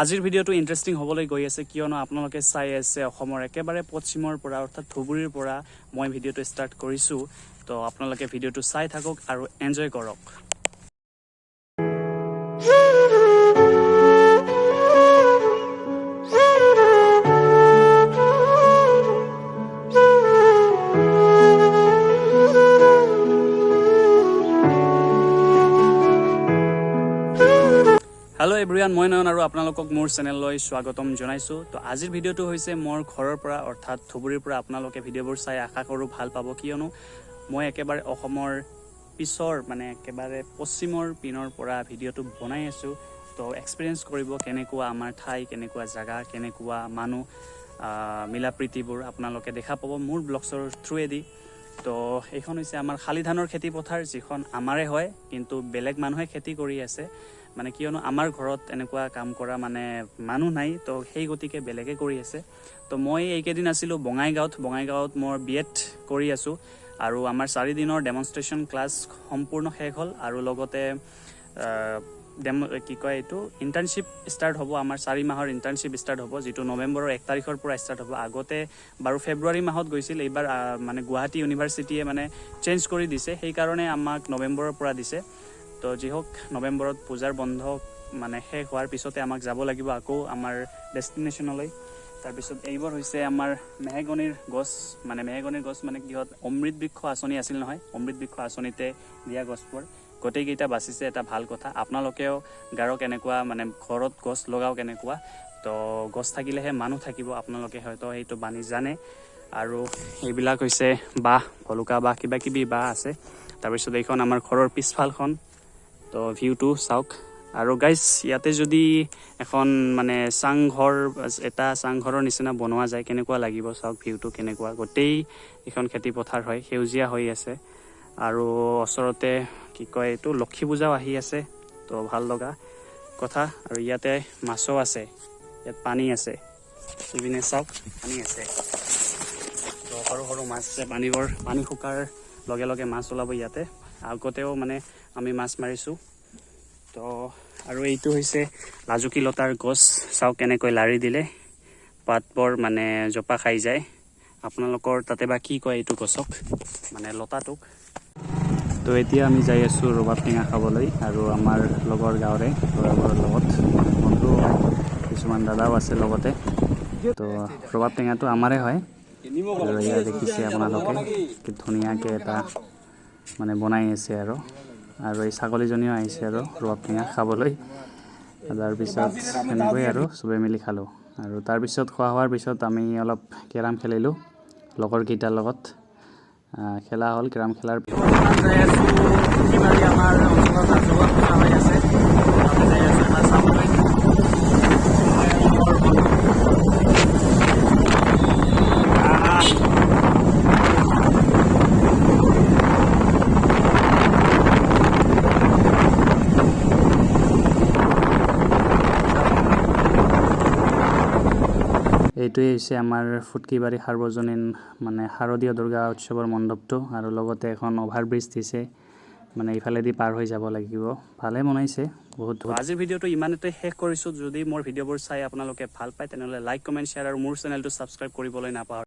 আজিৰ ভিডিঅ'টো ইণ্টাৰেষ্টিং হ'বলৈ গৈ আছে, কিয়নো আপোনালোকে চাই আছে অসমৰ একেবাৰে পশ্চিমৰ পৰা, অৰ্থাৎ ধুবুৰীৰ পৰা মই ভিডিঅ'টো ষ্টাৰ্ট কৰিছোঁ। তো আপোনালোকে ভিডিঅ'টো চাই থাকক আৰু এনজয় কৰক। হেল্ল' এভৰিৱান, মই নয়ন আৰু আপোনালোকক মোৰ চেনেললৈ স্বাগতম জনাইছোঁ। তো আজিৰ ভিডিঅ'টো হৈছে মোৰ ঘৰৰ পৰা, অৰ্থাৎ ধুবুৰীৰ পৰা। আপোনালোকে ভিডিঅ'বোৰ চাই আশা কৰোঁ ভাল পাব, কিয়নো মই একেবাৰে অসমৰ পিছৰ, মানে একেবাৰে পশ্চিমৰ পিনৰ পৰা ভিডিঅ'টো বনাই আছোঁ। তো এক্সপিৰিয়েঞ্চ কৰিব কেনেকুৱা আমাৰ ঠাই, কেনেকুৱা জেগা, কেনেকুৱা মানুহ, মিলা প্ৰীতিবোৰ আপোনালোকে দেখা পাব মোৰ ব্লগছৰ থ্ৰুৱেদি। তো এইখন হৈছে আমাৰ শালি ধানৰ খেতি পথাৰ, যিখন আমাৰে হয়, কিন্তু বেলেগ মানুহে খেতি কৰি আছে। মানে কিয়নো আমাৰ ঘৰত এনেকুৱা কাম কৰা মানে মানুহ নাই, তো সেই গতিকে বেলেগে কৰি আছে। তো মই এইকেইদিন আছিলোঁ বঙাইগাঁৱত। বঙাইগাঁৱত মই বি এড কৰি আছোঁ আৰু আমাৰ 4 দিনৰ ডেমনষ্ট্ৰেশ্যন ক্লাছ সম্পূৰ্ণ শেষ হ'ল আৰু লগতে কি কয় এইটো, ইণ্টাৰ্ণশ্বিপ ষ্টাৰ্ট হ'ব। আমাৰ 4 মাহৰ ইণ্টাৰ্ণশ্বিপ ষ্টাৰ্ট হ'ব, যিটো নৱেম্বৰৰ 1 তাৰিখৰ পৰা ষ্টাৰ্ট হ'ব। আগতে বাৰু ফেব্ৰুৱাৰী মাহত গৈছিল, এইবাৰ মানে গুৱাহাটী ইউনিভাৰ্চিটিয়ে মানে চেঞ্জ কৰি দিছে, সেইকাৰণে আমাক নৱেম্বৰৰ পৰা দিছে। তো যি হওক, নৱেম্বৰত পূজাৰ বন্ধ মানে শেষ হোৱাৰ পিছতে আমাক যাব লাগিব আকৌ আমাৰ ডেষ্টিনেশ্যনলৈ। তাৰপিছত এইবোৰ হৈছে আমাৰ মেহগনিৰ গছ। মানে মেহগনিৰ গছ মানে কিহত, অমৃত বৃক্ষ আঁচনি আছিল নহয়, অমৃত বৃক্ষ আঁচনিতে দিয়া গছবোৰ গোটেইকেইটা বাচিছে, এটা ভাল কথা। আপোনালোকেও গাৰক এনেকুৱা, মানে ঘৰত গছ লগাওক এনেকুৱা। তো গছ থাকিলেহে মানুহ থাকিব, আপোনালোকে হয়তো সেইটো বাণী জানে। আৰু এইবিলাক হৈছে বাঁহ, ভলুকা বাঁহ, কিবা কিবি বাঁহ আছে। তাৰপিছত এইখন আমাৰ ঘৰৰ পিছফালখন। তো ভিউটো চাওক। আৰু গাইজ, ইয়াতে যদি এখন মানে চাংঘৰ, এটা চাংঘৰৰ নিচিনা বনোৱা যায়, কেনেকুৱা লাগিব চাওক। ভিউটো কেনেকুৱা, গোটেই এইখন খেতি পথাৰ হয়, সেউজীয়া হৈ আছে। আৰু ওচৰতে কি কয় এইটো, লক্ষী পূজাও আহি আছে, তো ভাল লগা কথা। আৰু ইয়াতে মাছো আছে, ইয়াত পানী আছে, ইপিনে চাওক পানী আছে। তো সৰু সৰু মাছ আছে। পানীবোৰ, পানী শুকাৰ লগে লগে মাছ ওলাব ইয়াতে। আগতেও মানে আমি মাছ মাৰিছোঁ। তো আৰু এইটো হৈছে লাজুকী লতাৰ গছ। চাওক কেনেকৈ লাৰি দিলে পাতবোৰ মানে জোপা খাই যায়। আপোনালোকৰ তাতে বা কি কয় এইটো গছক, মানে লতাটোক? তো এতিয়া আমি যাই আছোঁ ৰবাব টেঙা খাবলৈ আৰু আমাৰ লগৰ গাঁৱৰে ল'ৰাবোৰৰ লগত, বন্ধু হয়, কিছুমান দাদাও আছে লগতে। তো ৰবাব টেঙাটো আমাৰে হয়। আৰু এয়া দেখিছে আপোনালোকে কি ধুনীয়াকৈ এটা মানে বনাই আছে। আৰু আৰু এই ছাগলীজনীও আহিছে আৰু ৰবাব টেঙা খাবলৈ। তাৰপিছত সেনেকৈ আৰু চবেই মিলি খালোঁ। আৰু তাৰপিছত খোৱা হোৱাৰ পিছত আমি অলপ কেৰাম খেলিলোঁ লগৰকেইটাৰ লগত। খেলা হ'ল। কেৰাম খেলাৰ যাই আছোঁ আমাৰ অঞ্চলত ৰাজহুৱা পূজা হৈ আছে, তাতে যাই আছোঁ এবাৰ চাবলৈ, মই আৰু মোৰ বন্ধু। আহ! এইটোৱেই হৈছে আমাৰ ফুটকিবাৰী সাৰ্বজনীন মানে শাৰদীয় দুৰ্গা উৎসৱৰ মণ্ডপটো। আৰু লগতে এখন অভাৰব্ৰিজ দিছে, মানে ইফালেদি পাৰ হৈ যাব লাগিব। ভালে বনাইছে বহুত। আজিৰ ভিডিঅ'টো ইমানতে শেষ কৰিছোঁ। যদি মোৰ ভিডিঅ'বোৰ চাই আপোনালোকে ভাল পায়, তেনেহ'লে লাইক, কমেণ্ট, শ্বেয়াৰ আৰু মোৰ চেনেলটো ছাবস্ক্ৰাইব কৰিবলৈ নাপাহৰে।